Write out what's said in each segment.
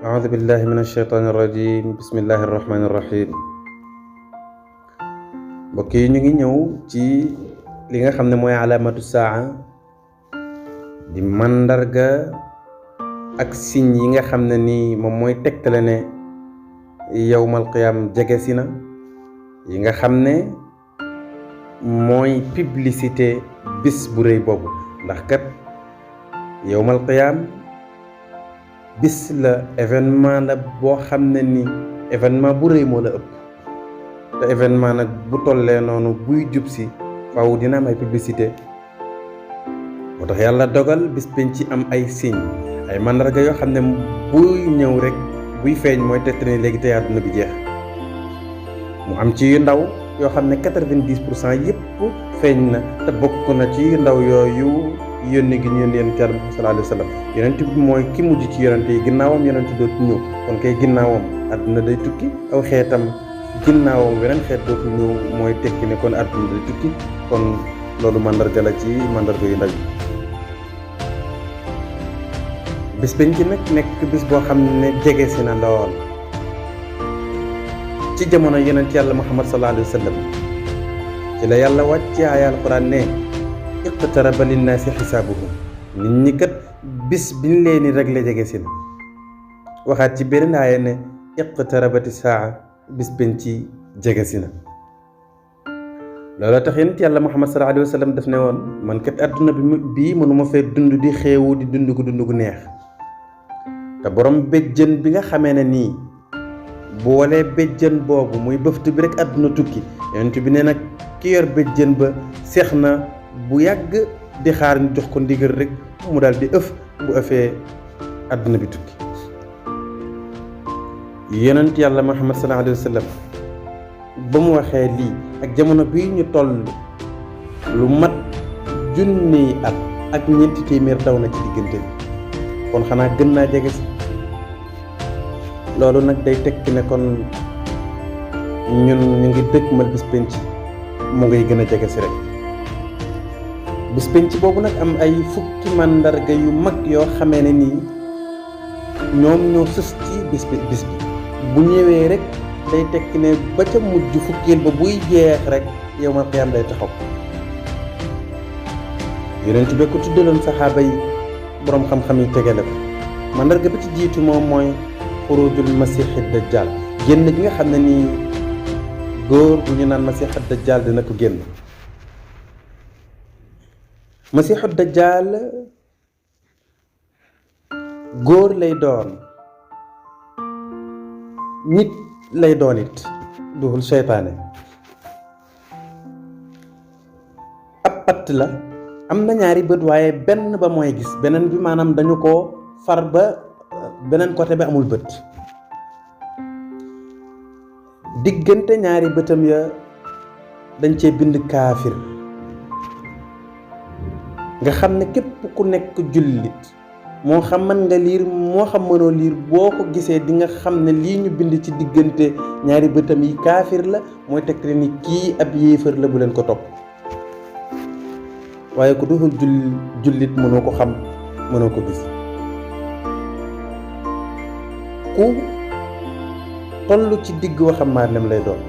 أعوذ بالله من الشيطان الرجيم بسم الله الرحمن الرحيم mbokk yi ñu ngi ñëw ci li nga xam ne mooy alaamatu saa di mandarga ak signe yi nga xam ne nii moom mooy tegtale ne yawmal qiyaam jege si na yi nga xam ne mooy publicité bis bu rëy boobu ndax kat yawmal qiyaam bis la événement la boo xam ne ni événement bu rëy moo la ëpp te événement nag bu tollee noonu buy jub si faaw dina am ay publicité moo tax yàlla dogal bis penc ci am ay signe ay mandarga yoo xam ne buy ñëw rek buy feeñ mooy tegte ne léegi tey àdduna bi jeex mu am ci yu ndaw yoo xam ne 90% yëpp feeñ na te bokk na ci yu ndaw yooyu yónni gi ñu yónni yonent Yàlla Muhammad sallallahu alayhi wa sallam yonent bi mooy ki mujj ci yonent yi ginnaawam yonent dootu ñëw kon kay ginnaawam àdduna day tukki aw xeetam ginnaawam weneen xeet dootu ñëw mooy tekki ne kon àdduna day tukki kon loolu mandarga la ci mandarga yu ndaw yi bis bañ ci nag nekk bis boo xam ne jege si na lool ci jamono yonent Yàlla Muhammad sallallahu alayhi wa sallam ci la yàlla wàcce ay alquran ne iqtaraba linnaasi xisaabuhum nit ñi kat bis biñ leen di réglé jege si na waxaat ci beneen aaya ne iqtarabati saa bis bañ ci jege si na looloo tax yonent Yàlla Muhammad sallallahu alayhi wa sallam daf ne woon man kat àdduna bii mënuma fee dund di xeewu di dund gu neex te borom béjjën bi nga xamee ne nii boole béjjën boobu muy bëftu bi rek àdduna tukki yonent bi ne nag ki yor béjjën ba seex na bu yàgg di xaar ñu jox ko ndigal rek mu daal di ëf bu ëfee àdduna bi tukki yonent Yàlla Muhammad sallallahu alayhi wa sallam ba mu waxee lii ak jamono bii ñu toll lu mat junniy at ak ñeenti téeméer daw na ci diggante bi kon xanaa gën naa jege si loolu nag day tekki ne kon ñun ñu ngi dëgmal bis penc mu ngay gën a jege si rek bis penc boobu nag am ay fukki màndarga yu mag yoo xamee ne nii ñoom ñoo sës ci bis bi bu ñëwee rek day tekki ne ba ca mujj fukkeel ba buy jeex rek yawmal qiyaam day taxaw yonent bi ko tuddaloon saxaaba yi boroom xam-xam yi tegale ko mandarga bi ci jiitu moom mooy xurujul masiixi dajjal génn gi nga xam ne nii góor bu ñu naan masiixi dajjal dina ko génn masiixu dajjal góor lay doon nit lay doon it duhul seytaane ab patt la am na ñaari bët waaye benn ba mooy gis beneen bi maanaam dañu ko far ba beneen côté bi amul bët diggante ñaari bëtam ya dañ cee bind kaafir nga xam ne képp ku nekk jullit moo xam mën nga liir moo xam mënoo liir boo ko gisee di nga xam ne lii ñu bind ci diggante ñaari bëtam yi kaafir la mooy tekk ni kii ab yéefar la bu leen ko topp waaye ku duxul jullit mënoo ko xam mënoo ko gis ku toll ci digg waxambaane lay doon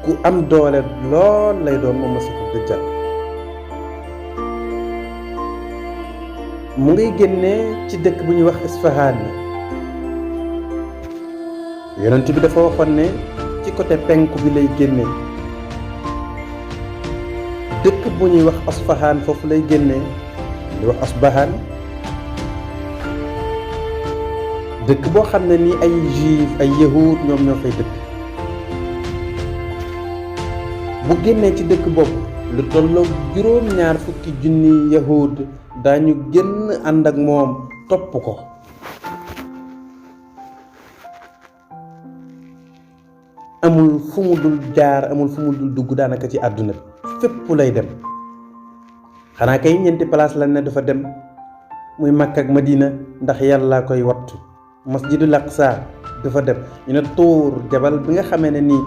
ku am doole lool lay doon moom masiixu dajjal mu ngay génnee ci dëkk bu ñuy wax Isfahaan yonent bi dafa waxoon ne ci côté penku bi lay génnee dëkk bu ñuy wax Asfahaan foofu lay génnee di wax Asbahaan dëkk boo xam ne nii ay juif ay yahud ñoom ñoo fay dëkk bu génnee ci dëkk boobu lu tolloog juróom-ñaar fukki junni yahud daañu génn ànd ak moom topp ko amul fu mu dul jaar amul fu mu dul dugg daanaka ci àdduna bi fépp lay dem xanaa kay ñeenti place la ne dafa dem muy Makka ak Madina ndax yàlla koy wattu masjidul Aqsa dafa dem ñu ne tuur jabal bi nga xamee ne nii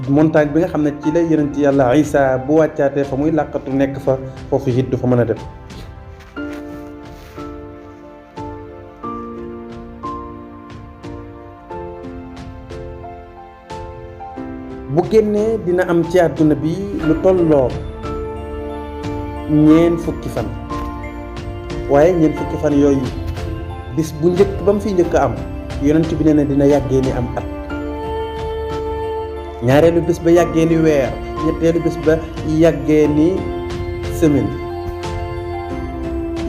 montagne bi nga xam ne ci la yonent yàlla Isa bu wàccaatee fa muy làqatu nekk fa foofu it du fa mën a dem. bu génnee dina am ci àdduna bi lu tolloo ñeent fukki fan, waaye ñeent fukki fan yooyu bis bu njëkk ba mu fi njëkk am yonent bi nee na dina yàggee ni am at, ñaareelu bis ba yàggee ni weer, ñetteelu bis ba yàggee ni semaine,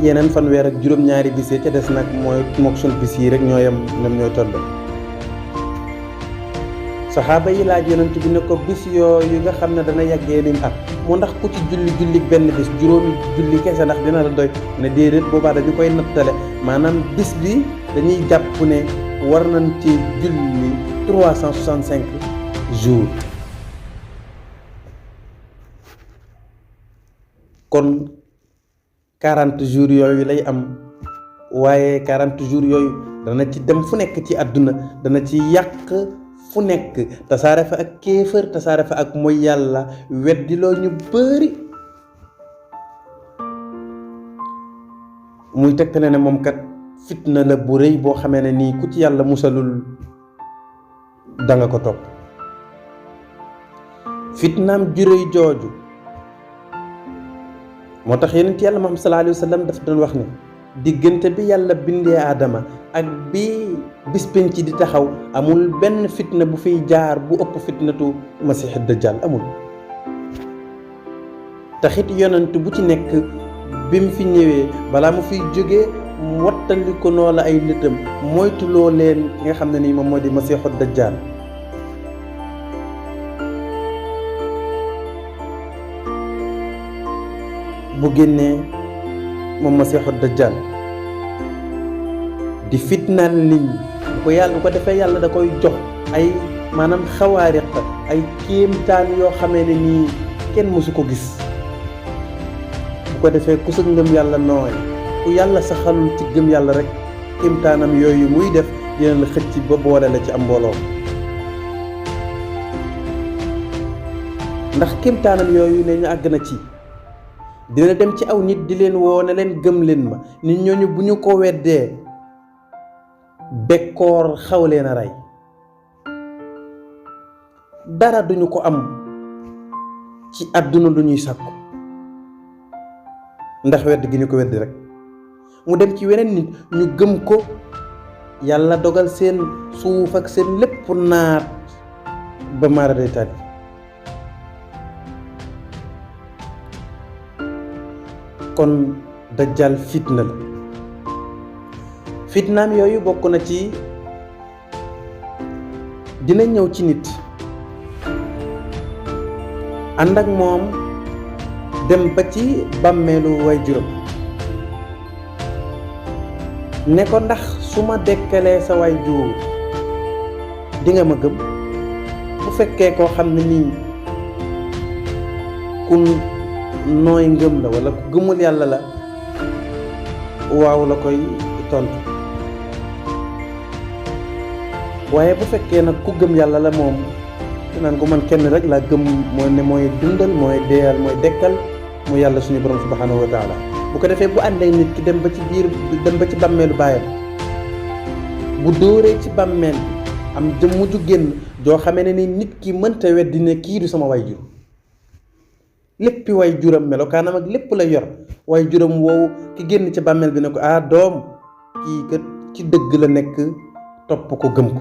yeneen fanweer ak juróom-ñaari bis yi ca des nag mooy mook sun bis yi rek ñooyam ñoom ñooy toll. saxaaba yi laaj yonent bi ne ko bis yooyu nga xam ne dana yàggee ni at moo ndax ku ci julli benn bis juróomi julli kese ndax dina la doy ne déedéet, boobaa dañu koy nattale, maanaam bis bi dañuy jàpp ne war nañ ci julli 365 jours. kon 40 jours yooyu lay am, waaye 40 jours yooyu dana ci dem fu nekk ci àdduna, dana ci yàq fu nekk, tasaare fa ak kéefër, tasaare fa ak mooy yàlla, weddiloo ñu bëri. muy tegtale ne moom kat fitna la bu rëy boo xamee ne nii ku ci yàlla musalul danga ko topp. fitnaam ju rëy jooju moo tax yonent yàlla Muhammad sallallahu alayhi wa sallam daf doon wax ne diggante bi yàlla bindee Aadama ak bi bis penc di taxaw amul benn fitna bu fiy jaar bu ëpp fitnatu Masiix Dajjal amul. taxit yonent bu ci nekk bi mu fi ñëwee balaa mu fiy jógee wattali ko noo la ay nitam moytuloo leen ki nga xam ne nii moom moo di Masiixu Dajjal. bu génnee moom Masiixu Dajjal di fitnaal nit ñi bu ko defee yàlla da koy jox ay maanaam xawaariq ay kéemtaan yoo xamee ne nii kenn mësu ko gis. bu ko defee ku sa ngëm yàlla nooy, ku yàlla sa xalul ci gëm yàlla rek kéemtaanam yooyu muy def dina la xëcc ba boole la ci am mbooloo. ndax kéemtaanam yooyu ne ñu àgg na ci dina dem ci aw nit di leen woo ne leen gëm leen ma, nit ñooñu bu ñu ko weddee bekkoor xaw leen a rey, dara duñu ko am ci àdduna lu ñuy sàkku ndax wedd gi ñu ko wedd rek. mu dem ci weneen nit ñu gëm ko, yàlla dogal seen suuf ak seen lépp naat ba maara day tàddi. kon Dajjal fitna la. fitnaam yooyu bokk na ci dina ñëw ci nit ànd ak moom dem ba ci bàmmeelu waajuram ne ko ndax su ma dekkalee sa waajur di nga ma gëm. bu fekkee koo xam ne nii ku nooy ngëm la wala ku gëmul yàlla la, waaw la koy tontu. waaye bu fekkee nag ku gëm yàlla la moom naan ko man kenn rek laa gëm, mooy dundal, mooy deyal, mooy dekkal, mu yàlla suñu borom subhanahu wa taala. bu ko defee bu àndee nit ki dem ba ci bàmmeelu baayam, bu dóoree ci bàmmeel am jëm mujj génn joo xamee ne ni nit ki mënta weddi ne kii du sama waajur, léppi waajuram melokaanam ak lépp la yor. waajuram woowu ki génn ci bàmmeel bi ne ko doom kii kat ci dëgg la nekk, topp ko gëm ko.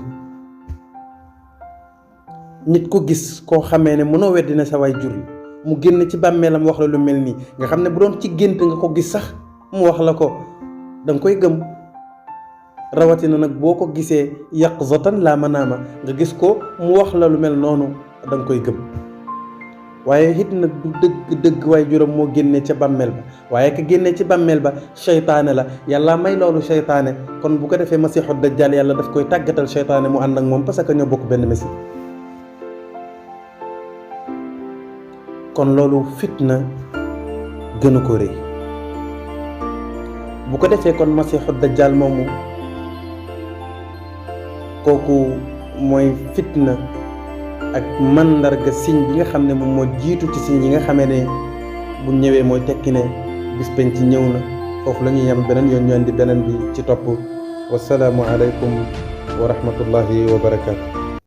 nit ko gis koo xamee ne mënoo weddi ne sa waajur la, mu génn ci bàmmeelam wax la lu mel nii, nga xam ne bu doon ci gént nga ko gis sax mu wax la ko danga koy gëm. rawatina nag boo ko gisee yaqzatan laa manaama nga gis ko mu wax la lu mel noonu danga koy gëm. waaye it nag du dëgg waajuram moo génnee ca bàmmeel ba, waaye ka génnee ci bàmmeel ba seytaane la, yàlla may loolu seytaane. kon bu ko defee Masiixu Dajjal yàlla daf koy tàggatal seytaane mu ànd ak moom parce que ñoo bokk benn messi. kon loolu fitna gënu ko rëy. bu ko defee kon Masiixu Dajjal moomu kooku mooy fitna ak mandarga signe bi nga xam ne moom moo jiitu ci signe yi nga xamee ne bu ñëwee mooy tekki ne bis penc ci ñëw na. foofu la ñuy yem beneen yoon ñu andi beneen bi ci topp. wasalaamu aleykum wa rahmatullahi wa barakaatu.